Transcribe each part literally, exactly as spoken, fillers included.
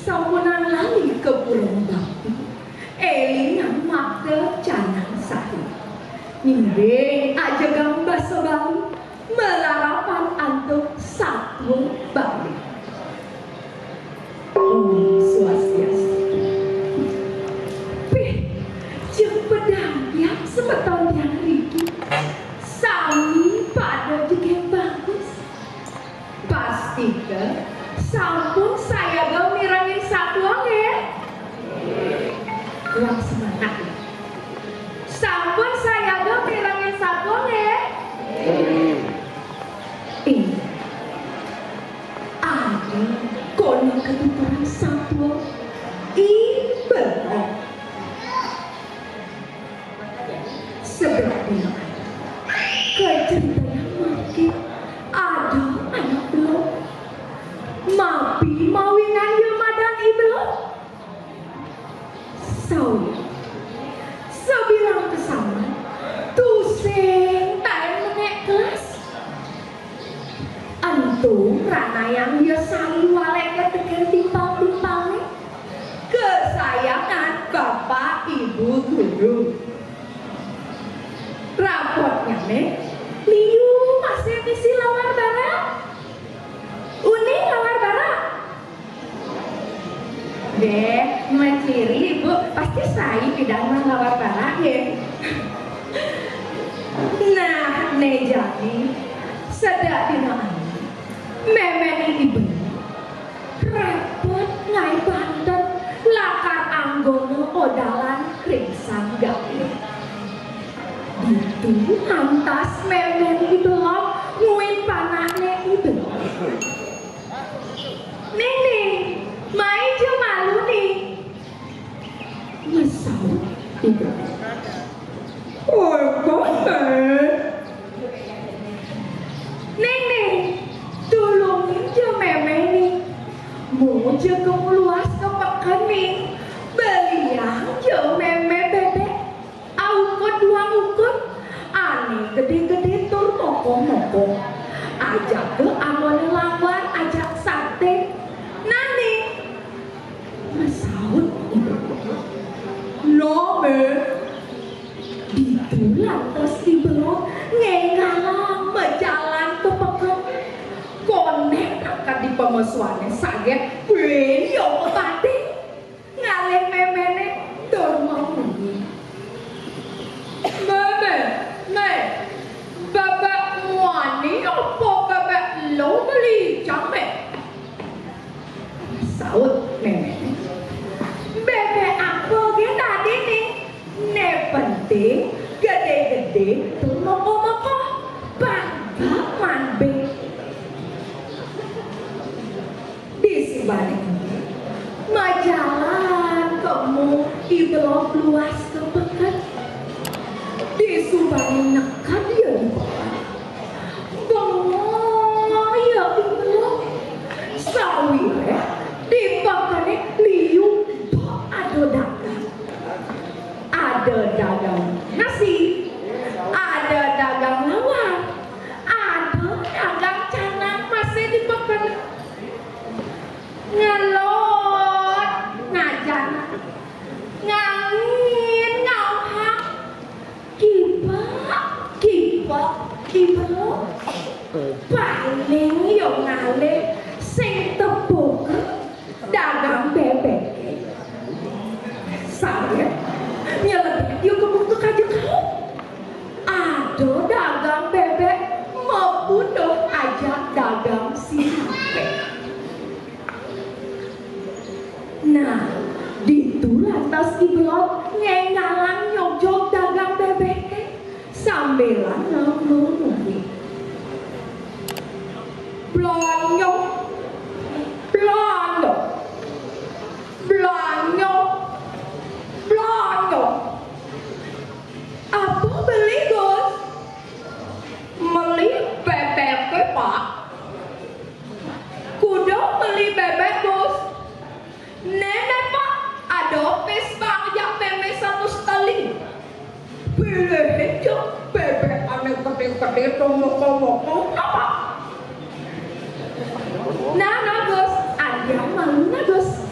Sampunang lali ka Pura Bakti, élingang makta canang saé. Ngiring ajegang basa Bali, malarapan antuk satua Bali. Om Swastiastu. Pih, jeg padampiang semeton tiang ngriki. Sami pada jegég bagus. Pastika sampun sayaga mirengin satua, nggih? Kurang semangat, ya. Sampun sayaga mirengin satua, nggih? Inggih. Ada kono katuturan satua I Belog. Sebab dina kacaritayang mangkin ada anak belog. Mapi mawinan ia madan I Belog? Sawiréh sabilang kesaman tusing taén menék kelas. Ento ranayang ia sami waléka tekén timpal-timpalné. Kesayangan Bapak Ibu Guru. Rapotnyané liu masih misi lawar barak. Uning lawar barak. Déh, maciri, Bu, pasti sai pidan lawar barak, ya. Nah, né jani, sedek dina anu, méméné I Belog repot ngaé banten lakar anggona odalan ring sang gaé. Ditu lantas méméné I Belog nguing panahné I Belog. "Ning, Ning, mai ja malu, Ning," masaut I Belog. "Apa, Mé?" "Ning, Ning, tulungin ja Mémé, Ning. Mu ja kemu luas ka peken, Ning. Beliang ja Mémé bébék. Aukud duang ukud, ané gedé-gedé tur mokoh-mokoh. Ajaka anggoné lawar ajak saté. Nah, Ning," masaut I Belog. "Nah, Mé." Ditu lantas I Belog ngénggalang majalan ka peken. Konék angkat di pamesuané saget, wé, ya pati. Ngalih méméné tur mamunyi, "Mémé, Mé, bébék muani apa bébék elo beli cang, Mé?" Saut méméné, "Bébék apa gén dadi, Ning? Né penting gedé-gedé tur mokoh-mokoh. Pang bek man bé." Disubané majalan kemu I Belog luas ka peken. Disubané neked ia di peken, bengong ia I Belog. Sawiréh di pekené liu bek ada dagang. Ada dagang nasi, ada dagang lawar, ada dagang canang masih di peken. Ngelod ngajan, ngangin ngauhak, kipek, kipek, kipek. Paling ya ngalih sing tepuk dagang bébék. Saget nyelebit ya ka buka kaja kauh. Ada dagang bébék, mapunduh ajak dagang sirapé. Nah, ditu lantas I Belog ngénggalang nyojog dagang bébéké, sambilang ngemuhi, "Blonjo, blonjo, blonjo, blonjo." Pilih aja bébék ané gedé-gedé to moko-moko apa? Nah, Nagus, ada yang mau Nagus.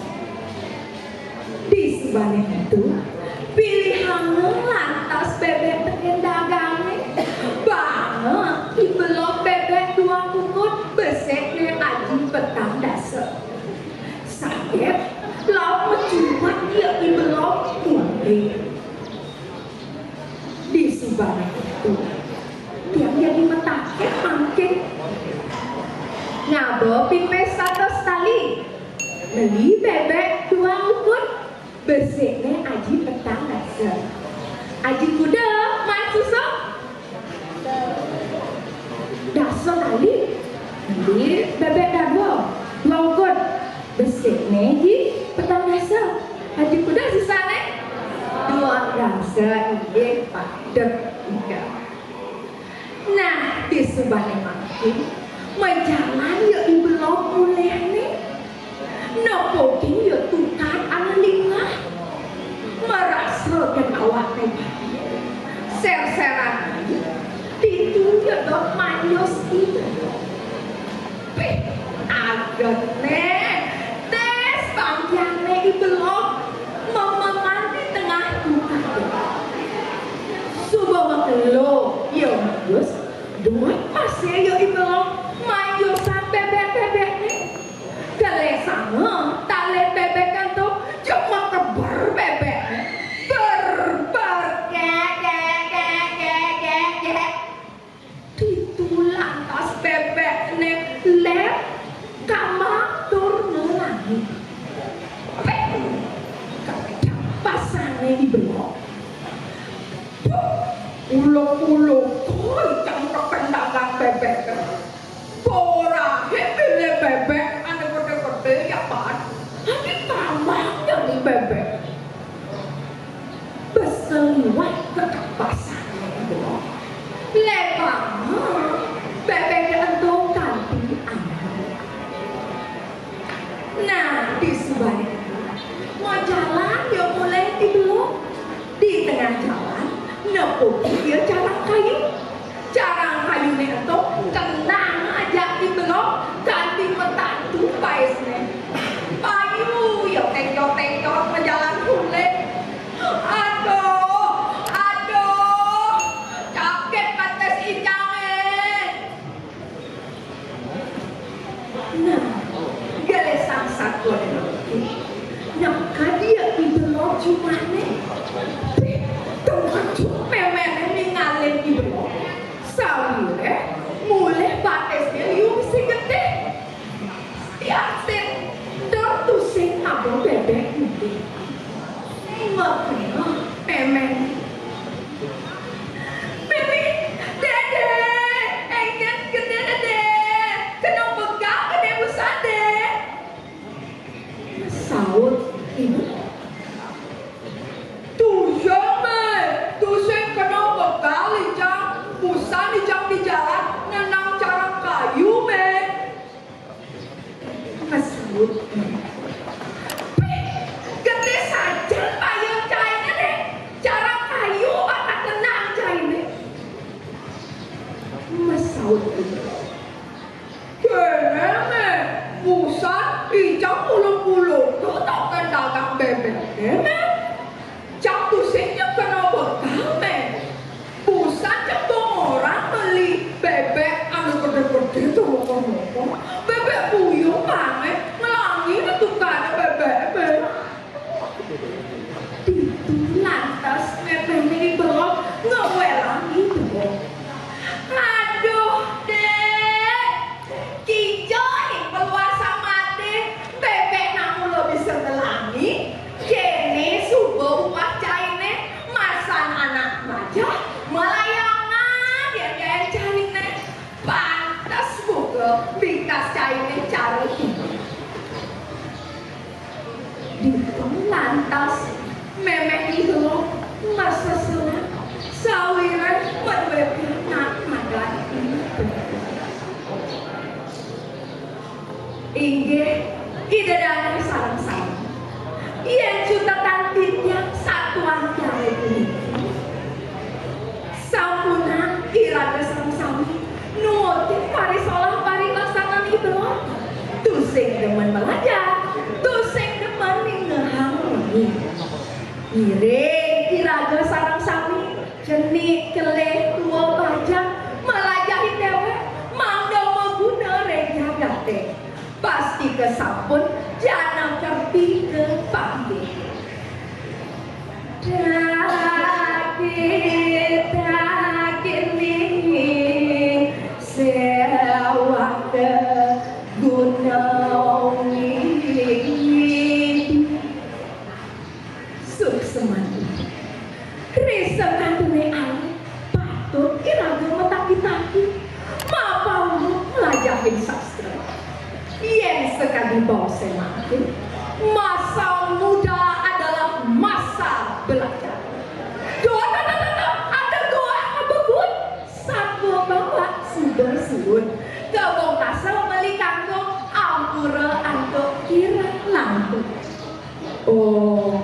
Di subané ento, pilihan lantas bébék tekén dagangé. Bana I Belog bébék dua kukud, besikné aji petang dasa. Sanget, laut macumat ia I Belog mulih. Di subané ento, tiang jadi matakék mangkin. Ngaba pipis satus tali, meli bébék dua kukud, besikné aji petang dasa. Aji kuda, maan susuk. Dasa tali. Meli bébék dadua, dua kukud. Besikné aji petang dasa. Aji kuda sisané dua dasa, inggih padek tiga. Nah, di subané mangkin, majalan ia I Belog mulihné. Nepukin ia tukad ané lingah. Marasa gén awakné. Sér-séran ditu ia dot manjos I Belog. Pih, agetné, tés bangkiané I Belog, mememan di tengah tukad. Suba makelo ia manjos, dot pasé ia I Belog manjosang bébék-bébékné. Gelesanga talib bébék ento, jeg makeber bébékné. Ber, ber, gék, gék, gék. Ditu lantas bébékné lép ka maang tur ngelangi. Pih, kadapasané I Belog. Duh, uluk-uluk, koi, cang kependangan bébék. Borahé pilih bébék ané gedé-gedé ya, Pan. Ané tamang nyai bébék. Bes liwat kadapasané I Belog. Lépanga bébék ento kanti ané. Nah, di subané majalan ia mulih I Belog. Di tengah jalan, nepukin ia carang kayu. Carang kayuné ento kenang ajak I Belog kanti matantu paisné. Payu ia tengkot-tengkot majalan mulih. Aduh, aduh, sakit batis icangé. Nah, gelesang satua. Nah, ka dia I Belog jumahné. Pih, tengkejut méméné ningalin I Belog. Sawiréh mulih batisné liu sing getih. Diatin, tur tusing ngaba bébék mulih. Makena méméné. Mémé, Dédé, éngkén gedé Dédé, kena begal gedé busan Dé. Saut ibu. Tusing, Mé, tusing kena begal icang, busan icang di jalan ngenang carang kayu, Mé. Masaut. Pih, gedé sajan payun cainé, Dé. Carang kayu bakal kenang cainé. Masaut. Kéné, Mé, busan icang uluk-uluk to takan dagang bébék, Mé. Cang tusing ja kena begal, Mé. Busan cang bang orang meli bébék anu gedé-gedé to moko-moko. Bébék buyung baangé ngelangi tukadé bébék, Mé. Ditu lantas méméné I Belog ngewélang I Belog. Aduh, Dék. Kija ning peluasa maté, bébék nak mula bisa ngelangi, kéné suba upah cainé, masan anak majah, malayangan yén-yén cainé. Pantes buka bikas cainé cara ini. Ditu lantas méméné I Belog maseselan. Ngiring iraga sareng sami, cenik, kelih, tua, bajang, malajahin déwék, mangda maguna ring jagaté. Pastika sampun jana kerti kapanggih. Daki, daki ning sewata gunung. Suksman. Ri sekantuné alit, patut iraga mataki-taki, mapauruk mlajahin sastra. Yén sakadi baosé mangkin, masa muda adalah masa belajar. Doa, doa, doa, doa, ada doa ngebebut, satua bapa suba suud. Kebong kasel meli kangkung, ampura antuk kirang langkung. Oh,